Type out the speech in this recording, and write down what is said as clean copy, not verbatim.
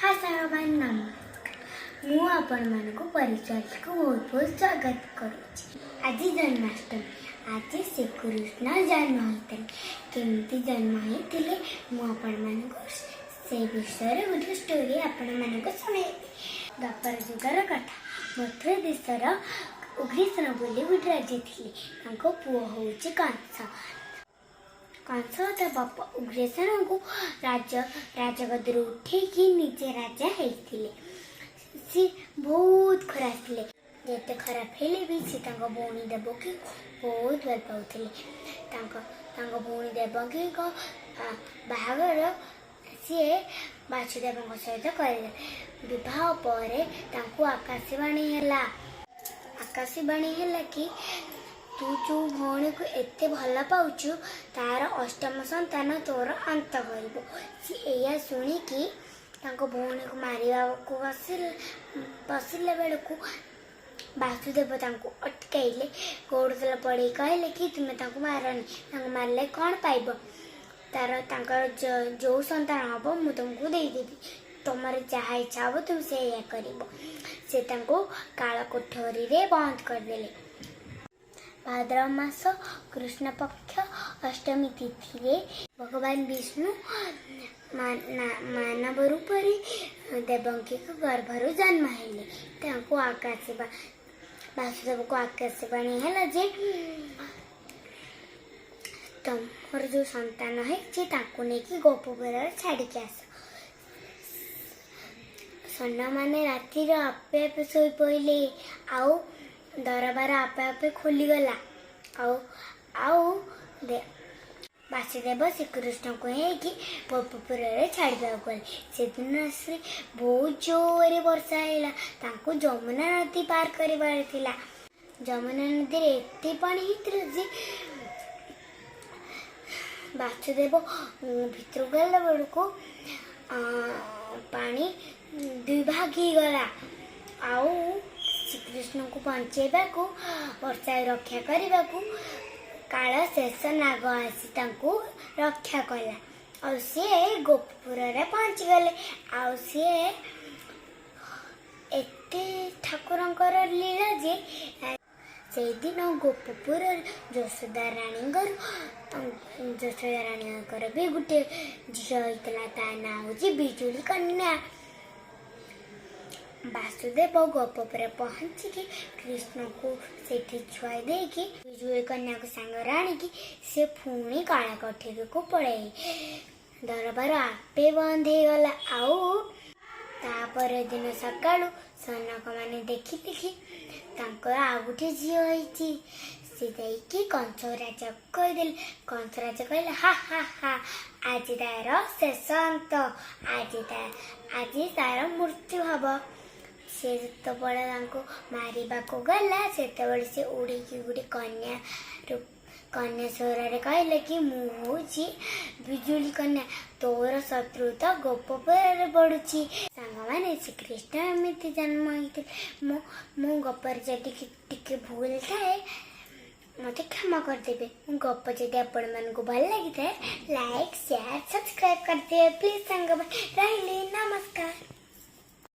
High ସାଙ୍ଗମାନେ, ନମସ୍କାର। ମୁଁ ଆପଣମାନଙ୍କୁ ପରିଚୟକୁ ବହୁତ ବହୁତ ସ୍ୱାଗତ କରୁଛି। ଆଜି ଜନ୍ମାଷ୍ଟମୀ। ଆଜି ଶ୍ରୀକୃଷ୍ଣ ଜନ୍ମ ହୋଇଥିଲେ। କେମିତି ଜନ୍ମ ହୋଇଥିଲେ, ମୁଁ ଆପଣମାନଙ୍କୁ ସେ ବିଷୟରେ ଗୋଟେ ଷ୍ଟୋରି ଆପଣମାନଙ୍କୁ ଶୁଣେଇବି। ଦ୍ୱାପର ଯୁଗର କଥା। ମଥୁରା ଦେଶର ଉଗ୍ରସେନ ବୋଲି ଗୋଟେ ରାଜା ଥିଲେ। ତାଙ୍କ ପୁଅ ହେଉଛି କଂସ। କଂସ ତା ବାପା ଉଗ୍ରସେନଙ୍କୁ ରାଜଗଦିରୁ ଉଠେଇକି ନିଜେ ରାଜା ହେଇଥିଲେ। ସେ ବହୁତ ଖରାପ ଥିଲେ। ଯେତେ ଖରାପ ହେଲେ ବି ସେ ତାଙ୍କ ଭଉଣୀ ଦେବକୀଙ୍କୁ ବହୁତ ଭଲ ପାଉଥିଲେ। ତାଙ୍କ ଭଉଣୀ ଦେବକୀଙ୍କ ବାହାଘର ସିଏ ବାସୁଦେବଙ୍କ ସହିତ କରିଲେ। ବିବାହ ପରେ ତାଙ୍କୁ ଆକାଶବାଣୀ ହେଲା। ଆକାଶବାଣୀ ହେଲା କି ତୁ ଯୋଉ ଭଉଣୀକୁ ଏତେ ଭଲ ପାଉଛୁ, ତାର ଅଷ୍ଟମ ସନ୍ତାନ ତୋର ଅନ୍ତ କରିବ। ସେ ଏଇଆ ଶୁଣିକି ତାଙ୍କ ଭଉଣୀକୁ ମାରିବାକୁ ବସିଲା ବେଳକୁ ବାସୁଦେବ ତାଙ୍କୁ ଅଟକାଇଲେ। ଗୋଡ଼ ତଳେ ପଡ଼ିକି କହିଲେ କି ତୁମେ ତାଙ୍କୁ ମାରନି, ତାଙ୍କୁ ମାରିଲେ କ'ଣ ପାଇବ? ତାଙ୍କର ଯୋଉ ସନ୍ତାନ ହବ, ମୁଁ ତୁମକୁ ଦେଇଦେବି। ତମର ଯାହା ଇଚ୍ଛା ହବ, ତୁମେ ସେଇଆ କରିବ। ସେ ତାଙ୍କୁ କାଳ କୋଠରୀରେ ବନ୍ଦ କରିଦେଲେ। ଭାଦ୍ରବ ମାସ କୃଷ୍ଣ ପକ୍ଷ ଅଷ୍ଟମୀ ତିଥିରେ ଭଗବାନ ବିଷ୍ଣୁ ମାନବ ରୂପରେ ଦେବକୀଙ୍କ ଗର୍ଭରୁ ଜନ୍ମ ହେଲେ। ତାଙ୍କୁ ଆକାଶ ବାସୁଦେବକୁ ଆକାଶବାଣୀ ହେଲା ଯେ ତମର ଯୋଉ ସନ୍ତାନ ହେଇଛି, ତାଙ୍କୁ ନେଇକି ଗୋପପୁରରେ ଛାଡ଼ିକି ଆସ। ସୈନ୍ୟମାନେ ରାତିରେ ଆପେ ଆପେ ଶୋଇପଡ଼ିଲେ ଆଉ ଦରବାର ଆପେ ଆପେ ଖୋଲିଗଲା। ଆଉ ବାସୁଦେବ ଶ୍ରୀକୃଷ୍ଣଙ୍କୁ ନେଇକି ଗୋପପୁରରେ ଛାଡ଼ିବାକୁ ଗଲେ। ସେଦିନ ରାତିରେ ବହୁତ ଜୋରରେ ବର୍ଷା ହେଲା। ତାଙ୍କୁ ଯମୁନା ନଦୀ ପାର କରିବାର ଥିଲା। ଯମୁନା ନଦୀରେ ଏତେ ପାଣି ହେଇଥିଲା ଯେ ବାସୁଦେବ ଭିତରକୁ ଗଲା ବେଳକୁ ପାଣି ଦୁଇ ଭାଗ ହେଇଗଲା। ଆଉ ଶ୍ରୀକୃଷ୍ଣଙ୍କୁ ବଞ୍ଚେଇବାକୁ, ବର୍ଷାରୁ ରକ୍ଷା କରିବାକୁ କାଳ ଶେଷ ନାଗ ଆସି ତାଙ୍କୁ ରକ୍ଷା କଲା। ଆଉ ସିଏ ଗୋପପୁରରେ ପହଞ୍ଚିଗଲେ। ଆଉ ସିଏ ଏତେ ଠାକୁରଙ୍କର ଲୀଳା ଯେ ସେଇଦିନ ଗୋପପୁରରେ ଯଶୋଦା ରାଣୀଙ୍କର ବି ଗୋଟେ ଝିଅ ହେଇଥିଲା। ତା ନାଁ ହେଉଛି ବିଜୁଳି କନ୍ୟା। ବାସୁଦେବ ଗୋପପୁରରେ ପହଞ୍ଚିକି କୃଷ୍ଣକୁ ସେଇଠି ଛୁଆଇ ଦେଇକି, ବିଜୁଳି କନ୍ୟାକୁ ସାଙ୍ଗରେ ଆଣିକି ସେ ପୁଣି କାଳକୋଠରୀକୁ ପଳେଇଲେ। ଦରବାର ଆପେ ବନ୍ଦ ହେଇଗଲା। ଆଉ ତାପର ଦିନ ସକାଳୁ ସୈନିକମାନେ ଦେଖିଲେ କି ତାଙ୍କର ଆଉ ଗୋଟେ ଝିଅ ହେଇଛି। ସେ ଯାଇକି କଂସ ରାଜାକୁ କହିଦେଲେ। କଂସ ରାଜା କହିଲେ, "ହା ହା ହା, ଆଜି ତାର ଶେଷ ଅନ୍ତ। ଆଜି ତାର ମୃତ୍ୟୁ ହବ।" ସେ ଯେତେବେଳେ ତାଙ୍କୁ ମାରିବାକୁ ଗଲା, ସେତେବେଳେ ସେ ଉଡ଼ିକି ଗୋଟେ କନ୍ୟା ସ୍ୱରରେ କହିଲେ କି ମୁଁ ହଉଛି ବିଜୁଳି କନ୍ୟା, ତୋର ଶତ୍ରୁ ତ ଗୋପପୁରରେ ପଡୁଛି। ସାଙ୍ଗମାନେ, ଶ୍ରୀକୃଷ୍ଣ ଏମିତି ଜନ୍ମ ହେଇଥିଲେ। ମୁଁ ଗପରେ ଯଦି ଟିକେ ଭୁଲ ଥାଏ, ମୋତେ କ୍ଷମା କରିଦେବେ। ମୋ ଗପ ଯଦି ଆପଣମାନଙ୍କୁ ଭଲ ଲାଗିଥାଏ, ଲାଇକ୍, ସେୟାର, ସବସ୍କ୍ରାଇବ୍ କରିଦେବେ ପ୍ଲିଜ୍। ସାଙ୍ଗମାନେ, ରହିଲି, ନମସ୍କାର।